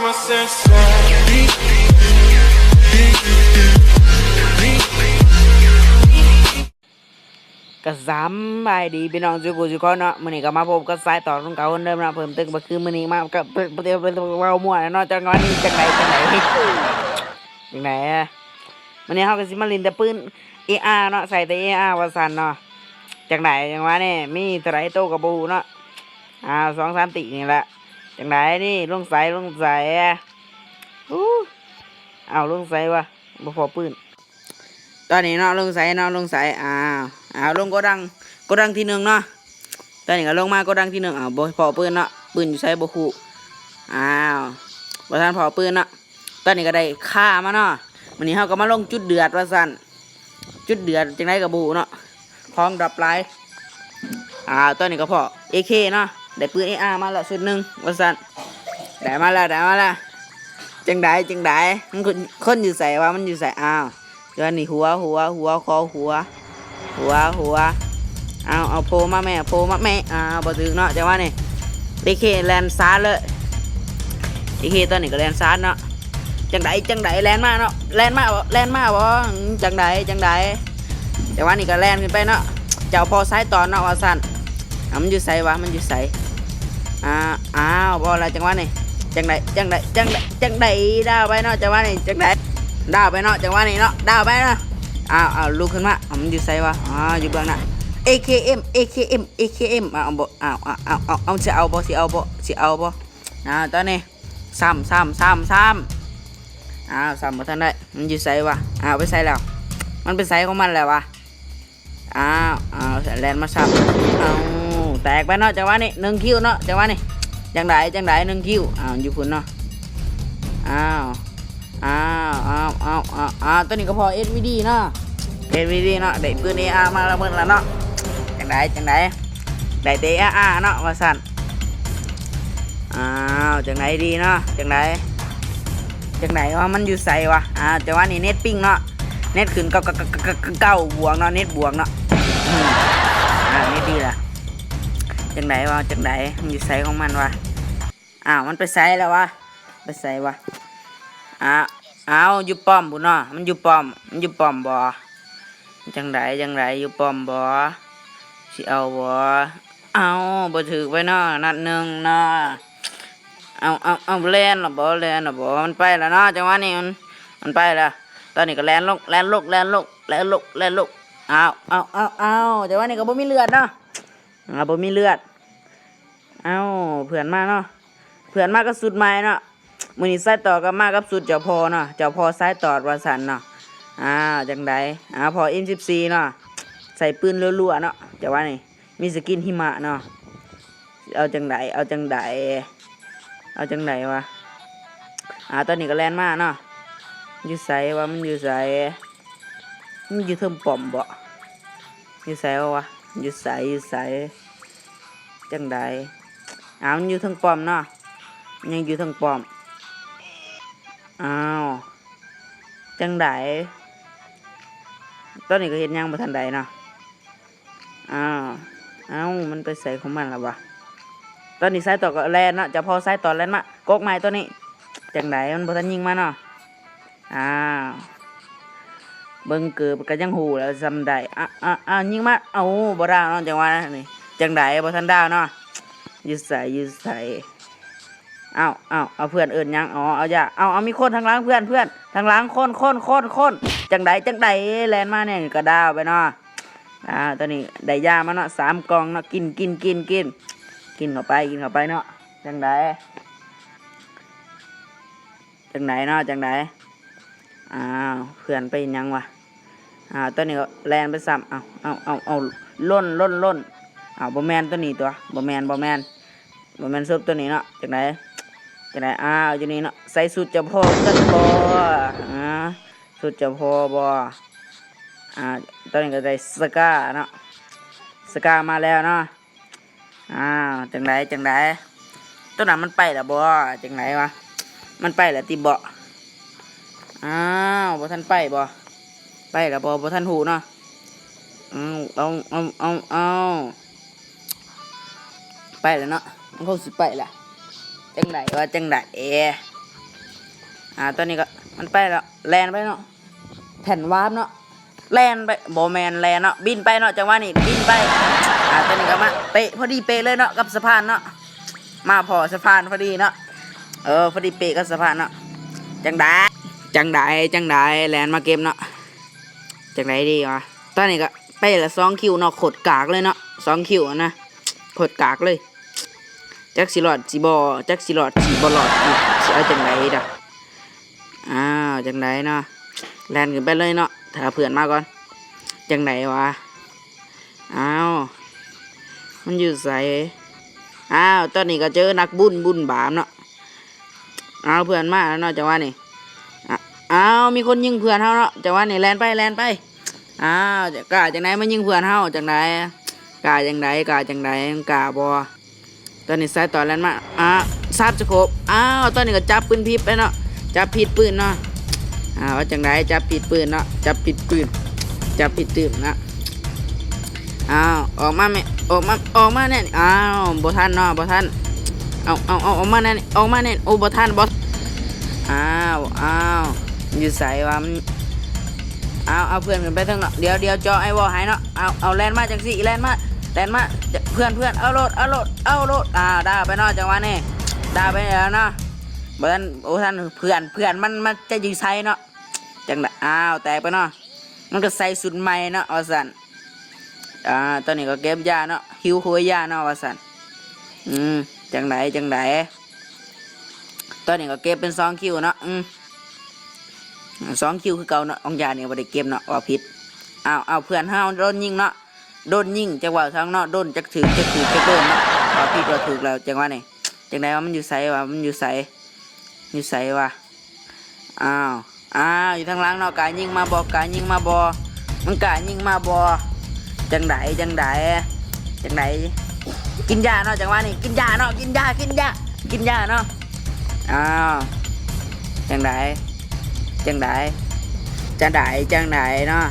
ກະສຳບາຍດີພີ່ນ້ອງສູ່ຜູ້ສູ່ຄົນເນາະ, ມື້ນີ້ກໍມາພົບກັບສາຍຕອນຄົນເກົ່າຄົນເດີມເນາະ, ເພີ່ມຕື່ມກໍຄືມື້ນີ້ມາກັບ ເວົ້າມົ້ວແຫຼະເນາະ, ຈັກໜ່ອຍນີ້ ຈັ່ງໃດ ຈັ່ງໃດ ຈັ່ງໃດ ມື້ນີ້ເຮົາກໍຊິມາຫຼິ້ນແຕ່ປືນເອອາເນາະ, ໃສ່ແຕ່ເອອາວ່າຊັ້ນເນາະ, ຈັ່ງໃດ ຈັ່ງຫວານີ້ ມີເທົ່າໃດໂຕກໍບໍ່ຮູ້ເນາະ, ອ່າ ສອງສາມຕີນີ້ແຫຼະ, ຈັ່ງໃດນີ້ ລົງໃສ ລົງໃສ ອູ້ ເອົາ ລົງໃສວະ ບໍ່ພໍປືນ. ຕອນນີ້ເນາະ ລົງໃສເນາະ ລົງໃສ ອ້າວ ອ້າວ ລົງໂກດັງ ໂກດັງທີໜຶ່ງເນາະ, ຕອນນີ້ກໍລົງມາໂກດັງທີໜຶ່ງ ອ້າວ ບໍ່ພໍປືນເນາະ, ປືນຢູ່ໃສບໍ່ຮູ້ ອ້າວ ບໍ່ທັນພໍປືນເນາະ, ຕອນນີ້ກໍໄດ້ຄາມາເນາະ, ມື້ນີ້ເຮົາກໍມາລົງຈຸດເດືອດວ່າຊັ້ນ, ຈຸດເດືອດຈັ່ງໃດກໍບໍ່ຮູ້ເນາະ ຂອງດຣອບຫຼາຍ. ອ່າ ຕອນນີ້ກໍພໍເອເຄເນາະ, ໄດ້ປືນເອອາມາແລ້ວຊຸດໜຶ່ງວ່າຊັ້ນ, ໄດ້ມາແລ້ວ ໄດ້ມາແລ້ວ, ຈັ່ງໃດ ຈັ່ງໃດ ມັນ ຄົນ ຄົນຢູ່ໃສວະ ມັນຢູ່ໃສ ອ້າວ ດຽວນີ້ ຫົວ ຫົວ ຫົວ ຄໍ ຫົວ ຫົວ ຫົວ ເອົາ ເອົາ ໂພມາແມ່ ໂພມາແມ່ ອ້າວ ບໍ່ຖືກເນາະ ຈັງຫວະນີ້ ເອເຄແລ່ນຊາດເລີຍ, ເອເຄຕອນນີ້ກໍແລ່ນຊາດເນາະ, ຈັ່ງໃດ ຈັ່ງໃດ ແລ່ນມາເນາະ ແລ່ນມາບໍ່ ແລ່ນມາບໍ່ ຈັ່ງໃດ ຈັ່ງໃດ ຈັງຫວະນີ້ກໍແລ່ນຂຶ້ນໄປເນາະ, ເຈົ້າພໍ່ສາຍຕອນເນາະວ່າຊັ້ນ, ອ້າວ ມັນຢູ່ໃສວະ ມັນຢູ່ໃສ ອ້າວ ອ້າວ ບໍ່ລະ ຈັງຫວະນີ້ ຈັ່ງໃດ ຈັ່ງໃດ ຈັ່ງໃດ ຈັ່ງໃດ ດາວໄປເນາະ ຈັງຫວະນີ້ ຈັ່ງໃດ ດາວໄປເນາະ ຈັງຫວະນີ້ເນາະ ດາວໄປເນາະ, ອ້າວ ອ້າວ ລຸກຂຶ້ນມາ ອ້າວ ມັນຢູ່ໃສວະ ອ້າວ ຢູ່ເບື້ອງໜ້າ ເອເຄເອັມ ເອເຄເອັມ ເອເຄເອັມ ອ້າວ ບໍ່ ອ້າວ ອ້າວ ອ້າວ ຊິເອົາບໍ່ ຊິເອົາບໍ່ ຊິເອົາບໍ່ ອ້າວ ຕອນນີ້ ຊ້ຳ ຊ້ຳ ຊ້ຳ ຊ້ຳ ອ້າວ ຊ້ຳບໍ່ທັນໄດ້ ມັນຢູ່ໃສວະ ອ້າວ ໄປໃສແລ້ວ ມັນໄປໃສຂອງມັນແລ້ວວະ ອ້າວ ອ້າວ ແລ່ນມາຊ້ຳ ເອົາ ແຕກໄປເນາະ ຈັງຫວະນີ້ ໜຶ່ງຄິວເນາະ ຈັງຫວະນີ້ ຈັ່ງໃດ ຈັ່ງໃດ ໜຶ່ງຄິວ ອ້າວ ຢູ່ພຸ້ນເນາະ ອ້າວ ອ້າວ ອ້າວ ຕອນນີ້ກໍພໍເອສວີດີເນາະ ເອສວີດີເນາະ ໄດ້ປືນເອອາມາລະເມີດລະເນາະ ຈັ່ງໃດ ຈັ່ງໃດ ໄດ້ແຕ່ເອອາເນາະ ວ່າຊັ້ນ ອ້າວ ຈັ່ງໃດດີເນາະ ຈັ່ງໃດ ຈັ່ງໃດວະ ມັນຢູ່ໃສວະ ອ້າວ ຈັງຫວະນີ້ເນັດປິງເນາະ ເນັດຂຶ້ນເກົ້າ ເກົ້າ ເກົ້າ ເກົ້າ ເກົ້າບວກເນາະ ເນັດບວກເນາະ ອືມ ອ້າວ ເນັດດີລະ ຈັ່ງໃດວະ ຈັ່ງໃດ ມັນຢູ່ໃສຂອງມັນວະ ອ້າວ ມັນໄປໃສແລ້ວວະ ໄປໃສວະ ອ້າວ ອ້າວ ຢູ່ປ້ອມພຸ້ນເນາະ ມັນຢູ່ປ້ອມ ມັນຢູ່ປ້ອມບໍ່ ຈັ່ງໃດ ຈັ່ງໃດ ຢູ່ປ້ອມບໍ່ ຊິເອົາບໍ່ ເອົາ ບໍ່ຖືກໄປເນາະ ນັດໜຶ່ງເນາະ ເອົາ ເອົາ ເອົາ ແລ່ນລະບໍ່ ແລ່ນລະບໍ່ ມັນໄປລະເນາະ ຈັງຫວະນີ້ມັນ ມັນໄປລະ ຕອນນີ້ກໍແລ່ນລົງ ແລ່ນລົງ ແລ່ນລົງ ແລ່ນລົງ ແລ່ນລົງ ອ້າວ ອ້າວ ອ້າວ ອ້າວ ຈັງຫວະນີ້ກໍບໍ່ມີເລືອດເນາະ ອ່າ ບໍ່ມີເລືອດ ເອົ້າ ເພື່ອນມາເນາະ ເພື່ອນມາກັບຊຸດໃໝ່ເນາະ ມື້ນີ້ສາຍຕອດກໍມາກັບຊຸດເຈົ້າພໍ່ເນາະ ເຈົ້າພໍ່ສາຍຕອດວ່າຊັ້ນເນາະ ອ້າວ ຈັ່ງໃດ ອ້າວ ພໍ່ເອັມສິບສີ່ເນາະ ໃສ່ປືນລົວໆເນາະ ຈັງຫວະນີ້ ມີສະກິນຫິມະເນາະ ເອົາຈັ່ງໃດ ເອົາຈັ່ງໃດ ເອົາຈັ່ງໃດວະ ອ້າວ ຕອນນີ້ກໍແລ່ນມາເນາະ ຢູ່ໃສວະ ມັນຢູ່ໃສ ມັນຢູ່ເທິງປ້ອມບໍ ຢູ່ໃສວະ ຢູ່ໃສ ຢູ່ໃສ ຈັ່ງໃດ ອ້າວ ມັນຢູ່ເທິງປ້ອມເນາະ ຍັງຢູ່ເທິງປ້ອມ ອ້າວ ຈັ່ງໃດ ຕອນນີ້ກໍເຮັດຫຍັງບໍ່ທັນໄດ້ເນາະ ອ້າວ ເອົ້າ ມັນໄປໃສຂອງມັນລະວະ ຕອນນີ້ສາຍຕອດກໍແລ່ນເນາະ ເຈົ້າພໍ່ສາຍຕອດແລ່ນມາ ກົກໄມ້ຕົວນີ້ ຈັ່ງໃດ ມັນບໍ່ທັນຍິງມາເນາະ ອ້າວ ເບິ່ງເກີບກໍຍັງຮູ້ແລ້ວສ່ຳໃດ ອ້າວ ອ້າວ ຍິງມາ ເອົ້າ ບໍ່ດາວເນາະ ຈັງຫວະນີ້ ຈັ່ງໃດ ບໍ່ທັນດາວເນາະ ຢູ່ໃສ ຢູ່ໃສ ອ້າວ ອ້າວ ເອົາ ເພື່ອນເອີ້ນຫຍັງ ອໍ ເອົາຢາ ເອົາ ເອົາ ມີຄົນທາງຫຼັງເພື່ອນ ເພື່ອນ ທາງຫຼັງ ຄົນ ຄົນ ຄົນ ຄົນ ຈັ່ງໃດ ຈັ່ງໃດ ແລ່ນມາແນວນີ້ກໍດາວໄປເນາະ ອ້າວ ຕອນນີ້ໄດ້ຢາມາເນາະ ສາມກ່ອງເນາະ ກິນ ກິນ ກິນ ກິນ ກິນເຂົ້າໄປ ກິນເຂົ້າໄປເນາະ ຈັ່ງໃດ ຈັ່ງໃດເນາະ ຈັ່ງໃດ ອ້າວ ເພື່ອນໄປເຮັດຫຍັງວະ ອ້າວ ຕອນນີ້ກໍແລ່ນໄປຊ້ຳ ເອົາ ເອົາ ເອົາ ເອົາ ຫຼົ່ນ ຫຼົ່ນ ຫຼົ່ນ ເອົາ ບໍ່ແມ່ນຕົວນີ້ຕົວະ ບໍ່ແມ່ນ ບໍ່ແມ່ນ ບໍ່ແມ່ນສົບຕົວນີ້ເນາະ ຈັ່ງໃດ ຈັ່ງໃດ ອ້າວ ຢູ່ນີ້ເນາະ ໃສ່ຊຸດເຈົ້າພໍ່ຄືກັນບໍ ອາ ຊຸດເຈົ້າພໍ່ບໍ ອາ ຕອນນີ້ກໍໄດ້ສະກາເນາະ ສະກາມາແລ້ວເນາະ ອ້າວ ຈັ່ງໃດ ຈັ່ງໃດ ຕົວນັ້ນມັນໄປແລ້ວບໍ ຈັ່ງໃດວະ ມັນໄປແລ້ວຕິບໍ ອ້າວ ບໍ່ທັນໄປບໍ ໄປແລ້ວບໍ ບໍ່ທັນຮູ້ເນາະ ເອົາ ເອົາ ເອົາ ເອົາ ເອົາ ໄປແລ້ວເນາະ ມັນຄົງຊິໄປແລ້ວ ຈັ່ງໃດວະ ຈັ່ງໃດ ເອ ອາ ຕອນນີ້ກໍມັນໄປແລ້ວ ແລ່ນໄປເນາະ ແຜ່ນວາບເນາະ ແລ່ນໄປ ບໍ່ແມ່ນແລ່ນເນາະ ບິນໄປເນາະ ຈັງຫວະນີ້ບິນໄປ. ອາ ຕອນນີ້ກໍມາເປະ ພໍດີເປະເລີຍເນາະ ກັບສະພານເນາະ ມາພໍ້ສະພານພໍດີເນາະ ເອີ ພໍດີເປະກັບສະພານເນາະ. ຈັ່ງໃດ ຈັ່ງໃດ ຈັ່ງໃດ ແລ່ນມາເກັບເນາະ. ຈັ່ງໃດດີວະ? ຕອນນີ້ກໍໄປລະສອງຄິວເນາະ ໂຄດກາກເລີຍເນາະ ສອງຄິວນະ ໂຄດກາກເລີຍ. ຈັກຊິລອດຊິບໍ່ ຈັກຊິລອດຊິບໍ່ລອດເນາະ ຊິເອົາຈັ່ງໃດດະ? ອ້າວ ຈັ່ງໃດເນາະ ແລ່ນຂຶ້ນໄປເລີຍເນາະ ຖ້າເພື່ອນມາກ່ອນ. ຈັ່ງໃດວະ? ອ້າວ ມັນຢູ່ໃສ? ອ້າວ ຕອນນີ້ກໍເຈີນັກບຸນ ບຸນບາບເນາະ. ອ້າວ ເພື່ອນມາແລ້ວເນາະ ຈັງຫວະນີ້. ອ- ອ້າວ ມີຄົນຍິງເພື່ອນເຮົາເນາະ ຈັງຫວະນີ້ແລ່ນໄປ ແລ່ນໄປ. ອ້າວ ກ້າຈັ່ງໃດມາຍິງເພື່ອນເຮົາ ຈັ່ງໃດ ກ້າຈັ່ງໃດ ກ້າຈັ່ງໃດ ມັນກ້າບໍ່? ຕອນນີ້ສາຍຕອນແລ່ນມາ ອາ ສາບສະໂຄບ ອ້າວ ຕອນນີ້ກໍຈັບປືນພິບໄປເນາະ ຈັບຜິດປືນເນາະ. ອ້າວ ວ່າຈັ່ງໃດ ຈັບຜິດປືນເນາະ ຈັບຜິດປືນ ຈັບຜິດຕື່ມເນາະ. ອ້າວ ອອກມາແມ່ ອອກມາ ອອກມາແນ່. ອ້າວ ບໍ່ທັນເນາະ ບໍ່ທັນ. ເອົາ ເອົາ ເອົາ ອອກມາແນ່ ອອກມາແນ່. ໂອ້ ບໍ່ທັນ ບໍ່ ອ້າວ ອ້າວ ຢູ່ໃສວະ? ມັນ ເອົາ ເອົາເພື່ອນຂຶ້ນໄປເທິງເນາະ. ດຽວ ດຽວເຈາະໄອວໍໃຫ້ເນາະ. ເອົາ ເອົາ ແລ່ນມາຈັ່ງຊີ້ ແລ່ນມາ ແລ່ນມາ ເພື່ອນ ເພື່ອນ ເອົາໂລດ ເອົາໂລດ ເອົາໂລດ. ອ່າ ດາວໄປເນາະ ຈັງຫວະນີ້ ດາວໄປແລ້ວເນາະ. ບໍ່ທັນ ບໍ່ທັນ ເພື່ອນ ເພື່ອນມັນ ມັນຈະຢູ່ໃສເນາະ ຈັ່ງໃດ. ອ້າວ ແຕກໄປເນາະ ມັນກໍໃສ່ຊຸດໃໝ່ເນາະ ວ່າຊັ້ນ. ອ່າ ຕອນນີ້ກໍເກັບຢາເນາະ ຫິວໂຫຍຢາເນາະ ວ່າຊັ້ນ. ອືມ ຈັ່ງໃດ ຈັ່ງໃດ ຕອນນີ້ກໍເກັບເປັນສອງຄິວເນາະ. ອືມ ສອງຄິວຄືເກົ່າເນາະ ຂອງຢານີ້ບໍ່ໄດ້ເກັບເນາະ ເວົ້າຜິດ. ອ້າວ ເອົາ ເພື່ອນເຮົາໂດນຍິງເນາະ ໂດນຍິງ ຈັກເວົ້າທາງເນາະ ໂດນ ຈັກຖືກ ຈັກຖືກ ຈັກໂດນເນາະ ເວົ້າຜິດເວົ້າຖືກແລ້ວ ຈັງຫວະນີ້. ຈັ່ງໃດວະ ມັນຢູ່ໃສວະ ມັນຢູ່ໃສ ຢູ່ໃສວະ? ອ້າວ ອ້າວ ຢູ່ທາງຫຼັງເນາະ ກ້າຍິງມາບໍ່ ກ້າຍິງມາບໍ່ ມັນກ້າຍິງມາບໍ່? ຈັ່ງໃດ ຈັ່ງໃດ ຈັ່ງໃດ ກິນຢາເນາະ ຈັງຫວະນີ້ ກິນຢາເນາະ ກິນຢາ ກິນຢາ ກິນຢາເນາະ. ອ້າວ ຈັ່ງໃດ ຈັ່ງໃດ ຈັ່ງໃດ ຈັ່ງໃດເນາະ.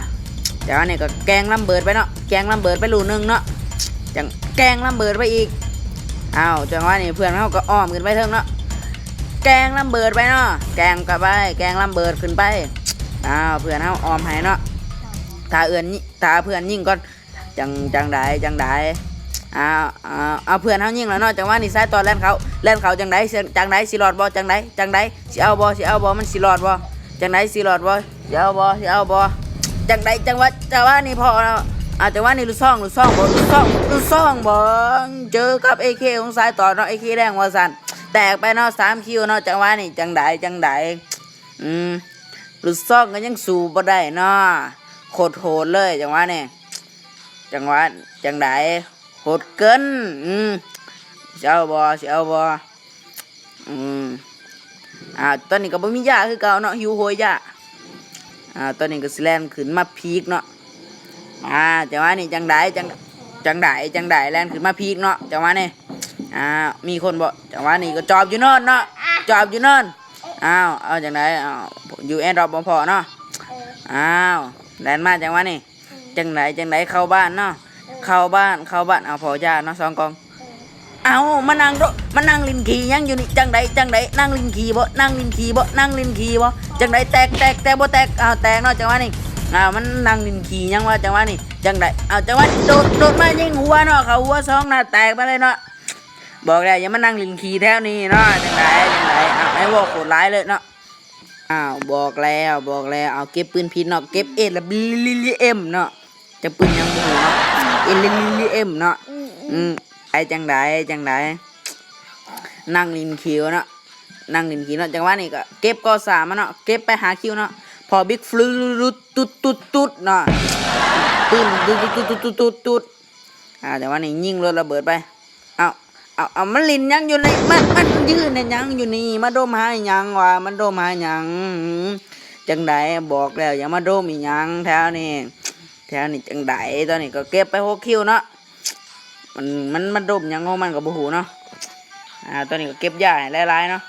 ແຕ່ວ່ານີ້ກໍແກ່ງລຳເບີດໄປເນາະ ແກ່ງລຳເບີດໄປລູກໜຶ່ງເນາະ ຈັ່ງແກ່ງລຳເບີດໄປອີກ. ອ້າວ ຈັງຫວະນີ້ເພື່ອນເຮົາກໍອ້ອມຂຶ້ນໄປເທິງເນາະ ແກ່ງລຳເບີດໄປເນາະ ແກ່ງກັບໄປ ແກ່ງລຳເບີດຂຶ້ນໄປ. ອ້າວ ເພື່ອນເຮົາອ້ອມໃຫ້ເນາະ ຖ້າເອື້ອນ ຖ້າເພື່ອນຍິງກ່ອນ. ຈັ່ງ ຈັ່ງໃດ ຈັ່ງໃດ ອ້າວ ເອົາ ເອົາ ເພື່ອນເຮົາຍິງແລ້ວເນາະ ຈັງຫວະນີ້ສາຍຕອນແລ່ນເຂົ້າ ແລ່ນເຂົ້າ ຈັ່ງໃດ ຈັ່ງໃດ ຊິລອດບໍ່ ຈັ່ງໃດ ຈັ່ງໃດ ຊິເອົາບໍ່ ຊິເອົາບໍ່ ມັນຊິລອດບໍ່ ຈັ່ງໃດ ຊິລອດບໍ່ ຊິເອົາບໍ່ ຊິເອົາບໍ່ ຈັ່ງໃດ ຈັງຫວະ ຈັງຫວະນີ້ພໍ້ເນາະ. ອ່າ ຈັງຫວະນີ້ລູກຊອງ ລູກຊອງບໍ່ ລູກຊອງ ລູກຊອງບໍ່ ເຈີກັບເອເຄຂອງສາຍຕອນເນາະ ເອເຄແດງວ່າຊັ້ນ ແຕກໄປເນາະ ສາມຄິວເນາະ. ຈັງຫວະນີ້ ຈັ່ງໃດ ຈັ່ງໃດ ອືມ ລູກຊອງກໍຍັງສູ້ບໍ່ໄດ້ເນາະ ໂຄດໂຫດເລີຍ ຈັງຫວະນີ້ ຈັງຫວະ ຈັ່ງໃດ ໂຫດເກີນ ອືມ ຊິເອົາບໍ່ ຊິເອົາບໍ່ ອືມ. ອ່າ ຕອນນີ້ກໍບໍ່ມີຢາຄືເກົ່າເນາະ ຫິວໂຫຍຢາ. ອ່າ ຕອນນີ້ກໍຊິແລ່ນຂຶ້ນມາພີກເນາະ ອ່າ ຈັງຫວະນີ້ ຈັ່ງໃດ ຈັ່ງ ຈັ່ງໃດ ຈັ່ງໃດ ແລ່ນຂຶ້ນມາພີກເນາະ ຈັງຫວະນີ້. ອ່າ ມີຄົນບໍ່ ຈັງຫວະນີ້ກໍຈອບຢູ່ເນີນເນາະ ຈອບຢູ່ເນີນ. ອ້າວ ເອົາ ຈັ່ງໃດ ເອົາ ຢູ່ແອດຣອບບໍ່ພໍ້ເນາະ. ເອີ ອ້າວ ແລ່ນມາ ຈັງຫວະນີ້ ອືມ ຈັ່ງໃດ ຈັ່ງໃດ ເຂົ້າບ້ານເນາະ ເອີ ເຂົ້າບ້ານ ເຂົ້າບ້ານ. ເອົາ ພໍຢາເນາະ ສອງກ່ອງ ເອີ ເອົາ ມານັ່ງໂດ ມານັ່ງຫຼິ້ນຂີ້ຫຍັງຢູ່ນີ້ ຈັ່ງໃດ ຈັ່ງໃດ ນັ່ງຫຼິ້ນຂີ້ບໍ່ ນັ່ງຫຼິ້ນຂີ້ບໍ່ ນັ່ງຫຼິ້ນຂີ້ບໍ່ ຈັ່ງໃດ ແຕກ ແຕກ ແຕກບໍ່ແຕກ ເອົາ ແຕກເນາະ ຈັງຫວະນີ້. ເອົາ ມັນນັ່ງຫຼິ້ນຂີ້ຫຍັງວະ ຈັງຫວະນີ້ ຈັ່ງໃດ ເອົາ ຈັງຫວະນີ້ ໂດດ ໂດດມາຍິງຫົວເນາະ ເຂົ້າຫົວສອງນັດ ແຕກໄປເລີຍເນາະ. ບອກແລ້ວຢ່າມານັ່ງຫຼິ້ນຂີ້ແຖວນີ້ເນາະ ຈັ່ງໃດ ຈັ່ງໃດ ເອົາ ໄອ້ວໍໂຄດຫຼາຍເລີຍເນາະ. ອ້າວ ບອກແລ້ວ ບອກແລ້ວ ເອົາ ເກັບປືນຜິດເນາະ ເກັບເອລະເອັມເນາະ ຈັກປືນຫຍັງບໍ່ຮູ້ເນາະ ເອລະເອັມເນາະ. ອືມ ອືມ ໄອ້ ຈັ່ງໃດ ຈັ່ງໃດ ນັ່ງຫຼິ້ນຂີ້ເນາະ ນັ່ງຫຼິ້ນຂີ້ເນາະ. ຈັງຫວະນີ້ກໍເກັບກໍສາມມາເນາະ ເກັບໄປຫ້າຄິວເນາະ ພໍບິກຟລູດຕຸດຕຸດຕຸດເນາະ ປືນຕຸດຕຸດຕຸດຕຸດຕຸດ. ອ່າ ແຕ່ວ່ານີ້ຍິງລົດລະເບີດໄປ. ເອົາ ເອົາ ເອົາ ມັນຫຼິ້ນຫຍັງຢູ່ນີ້ ມັນ ມັນຢືນເຮັດຫຍັງຢູ່ນີ້ ມາດົມຫາຫຍັງວະ ມັນດົມຫາຫຍັງ? ຈັ່ງໃດ ບອກແລ້ວຢ່າມາດົມອີ່ຫຍັງແຖວນີ້ ແຖວນີ້ຈັ່ງໃດ. ຕອນນີ້ກໍເກັບໄປຫົກຄິວເນາະ ມັນ ມັນ ມັນດົມຫຍັງຂອງມັນກໍບໍ່ຮູ້ເນາະ. ອ່າ ຕອນນີ້ກໍເກັບຢາໃຫ້ຫຼາຍໆເນາະ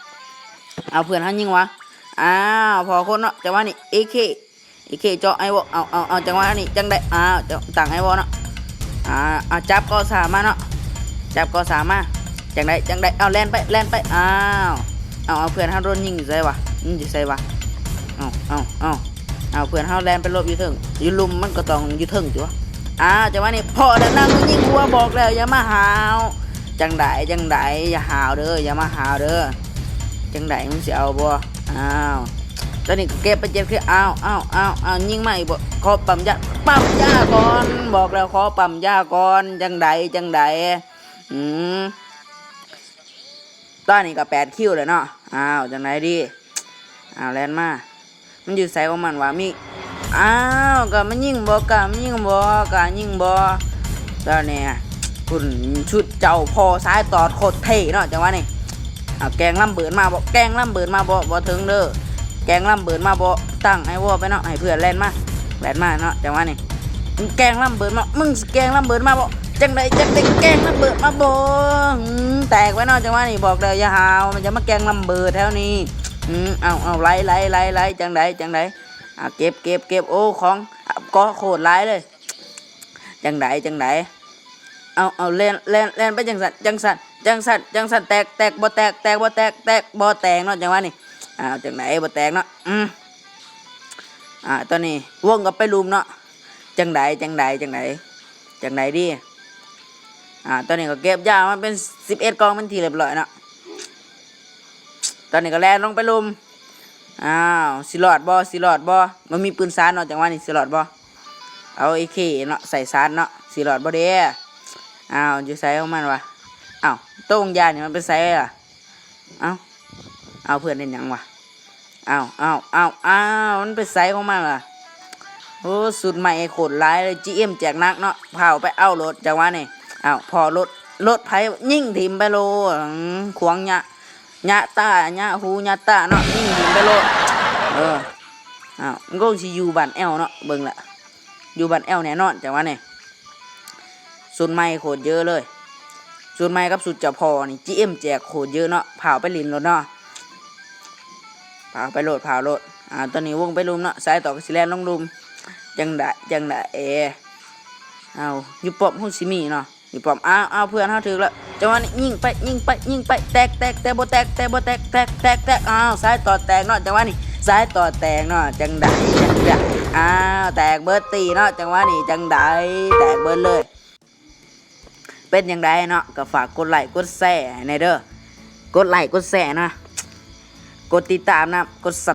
ເອົາ ເພື່ອນເຮົາຍິງວະ ອ້າວ ພໍ້ຄົນເນາະ ຈັງຫວະນີ້ ເອເຄ ເອເຄເຈາະໄອວໍ ເອົາ ເອົາ ເອົາ ຈັງຫວະນີ້ຈັ່ງໃດ ອ້າວ ເຈົ້າຕັ້ງໄອວໍເນາະ ອ່າ ເອົາ ຈັບກໍສາມມາເນາະ ຈັບກໍສາມມາ ຈັ່ງໃດ ຈັ່ງໃດ ເອົາ ແລ່ນໄປ ແລ່ນໄປ ອ້າວ ເອົາ ເອົາ ເພື່ອນເຮົາໂດນຍິງຢູ່ໃສວະ ມັນຢູ່ໃສວະ? ເອົາ ເອົາ ເອົາ ເອົາ ເພື່ອນເຮົາແລ່ນໄປຫຼົບຢູ່ເທິງ ຢູ່ລຸ່ມ ມັນກໍຕ້ອງຢູ່ເທິງຕິວະ. ອ້າວ ຈັງຫວະນີ້ພໍ້ແລ້ວນະ ຍິງຫົວ ບອກແລ້ວຢ່າມາຫາວ. ຈັ່ງໃດ ຈັ່ງໃດ ຢ່າຫາວເດີ ຢ່າມາຫາວເດີ. ຈັ່ງໃດ ມຶງຊິເອົາບໍ່? ອ້າວ ຕອນນີ້ກໍເກັບໄປເຈັດຄື. ອ້າວ ອ້າວ ອ້າວ ຍິງມາອີກບໍ່? ຂໍປ້ຳຢາ ປ້ຳຢາກ່ອນ ບອກແລ້ວຂໍປ້ຳຢາກ່ອນ. ຈັ່ງໃດ ຈັ່ງໃດ? ອືມ ຕອນນີ້ກໍແປດຄິວແລ້ວເນາະ. ອ້າວ ຈັ່ງໃດດີ? ອ້າວ ແລ່ນມາ ມັນຢູ່ໃສຂອງມັນວະ? ມີ ອ້າວ ກະມາຍິງບໍ່? ກະມາຍິງບໍ່? ກະຍິງບໍ່? ຕອນນີ້ພຸ້ນ ຊຸດເຈົ້າພໍ່ສາຍຕອດໂຄດເທ່ເນາະ ຈັງຫວະນີ້. ເອົາ ແກ່ງລຳເບີດມາບໍ່? ແກ່ງລຳເບີດມາບໍ່? ບໍ່ເຖິງເດີ ແກ່ງລຳເບີດມາບໍ່? ຕັ້ງໄອວໍໄປເນາະ ໃຫ້ເພື່ອນແລ່ນມາ ແລ່ນມາເນາະ ຈັງຫວະນີ້. ມຶງແກ່ງລຳເບີດມາ ມຶງຊິແກ່ງລຳເບີດມາບໍ່? ຈັ່ງໃດ ຈັ່ງໃດ ແກ່ງລຳເບີດມາບໍ່? ອືມ ແຕກໄປເນາະ ຈັງຫວະນີ້. ບອກແລ້ວຢ່າຫາວ ມັນຈະມາແກ່ງລຳເບີດແຖວນີ້. ອືມ ເອົາ ເອົາ ໄຫຼ ໄຫຼ ໄຫຼ ໄຫຼ ຈັ່ງໃດ ຈັ່ງໃດ? ອ່າ ເກັບ ເກັບ ເກັບ ໂອ້ ຂອງ ອ່າ ກໍໂຄດຫຼາຍເລີຍ. ຈັ່ງໃດ ຈັ່ງໃດ? ເອົາ ເອົາ ແລ່ນ ແລ່ນ ແລ່ນໄປຈັ່ງຊັ້ນ ຈັ່ງຊັ້ນ ຈັ່ງຊັ້ນ ຈັ່ງຊັ້ນ ແຕກ ແຕກ ບໍ່ແຕກ ແຕກ ບໍ່ແຕກ ແຕກ ບໍ່ແຕກເນາະ ຈັງຫວະນີ້. ອ້າວ ຈັ່ງໃດ ບໍ່ແຕກເນາະ. ອືມ ອ່າ ຕອນນີ້ວົງກັບໄປລຸ່ມເນາະ. ຈັ່ງໃດ ຈັ່ງໃດ ຈັ່ງໃດ ຈັ່ງໃດດີ? ອ່າ ຕອນນີ້ກໍເກັບຢາມາເປັນສິບເອັດກ່ອງເປັນທີ່ຮຽບຮ້ອຍເນາະ. ຕອນນີ້ກໍແລ່ນລົງໄປລຸ່ມ. ອ້າວ ຊິລອດບໍ່? ຊິລອດບໍ່? ບໍ່ມີປືນສາດເນາະ ຈັງຫວະນີ້ ຊິລອດບໍ່? ເອົາ ເອເຄ ເນາະ ໃສ່ສາດເນາະ ຊິລອດບໍ່ເດ? ອ້າວ ຢູ່ໃສຂອງມັນວະ? ອ້າວ ໂຕງຢານີ້ມັນໄປໃສລະ? ເອົ້າ ເອົາ ເພື່ອນເຮັດຫຍັງວະ? ອ້າວ ອ້າວ ອ້າວ ອ້າວ ມັນໄປໃສຂອງມັນລະ? ໂອ້ ຊຸດໃໝ່ໂຄດຫຼາຍເລີຍ ຈີເອັມແຈກໜັກເນາະ. ພາວໄປເອົາໂລດ ຈັງຫວະນີ້. ອ້າວ ພໍ້ລົດ ລົດໃຜຍິງຖິ້ມໄປໂລດ. ອືມ ຂວາງຍະ ຍະຕາ ຍະຫູ ຍະຕາເນາະ ຍິງຖິ້ມໄປໂລດ. ເອີ ອ້າວ ມັນກໍຊິຢູ່ບ້ານແອວເນາະ ເບິ່ງລະ ຢູ່ບ້ານແອວແນ່ນອນ ຈັງຫວະນີ້. ຊຸດໃໝ່ໂຄດເຢີະເລີຍ ຊຸດໃໝ່ກັບຊຸດເຈົ້າພໍ່ນີ້ ຈີເອັມແຈກໂຄດເຢີະເນາະ. ພາວໄປຫຼິ້ນໂລດເນາະ ພາວໄປໂລດ ພາວໂລດ. ອ່າ ຕອນນີ້ວົງໄປລຸ່ມເນາະ ສາຍຕໍ່ກໍຊິແລ່ນລົງລຸ່ມ. ຈັ່ງໃດ ຈັ່ງໃດ ເອ ເອົາ ຢູ່ປ້ອມຄົງຊິມີເນາະ ຢູ່ປ້ອມ. ອ້າວ ອ້າວ ເພື່ອນເຮົາຖືກແລ້ວ ຈັງຫວະນີ້ ຍິງໄປ ຍິງໄປ ຍິງໄປ ແຕກ ແຕກ ແຕກ ບໍ່ແຕກ ແຕກ ບໍ່ແຕກ ແຕກ ແຕກ ແຕກ. ອ້າວ ສາຍຕໍ່ແຕກເນາະ ຈັງຫວະນີ້ ສາຍຕໍ່ແຕກເນາະ. ຈັ່ງໃດ ຈັ່ງໃດ ອ້າວ ແຕກເບິດຕີເນາະ ຈັງຫວະນີ້ ຈັ່ງໃດ ແຕກເບິດເລີຍ. ເປັນຈັ່ງໃດເນາະ ກໍຝາກກົດໄລກົດແຊໃຫ້ແດ່ເດີ ກົດໄລກົດແຊນະ ກົດຕິດຕາມນະ ກົດຊັ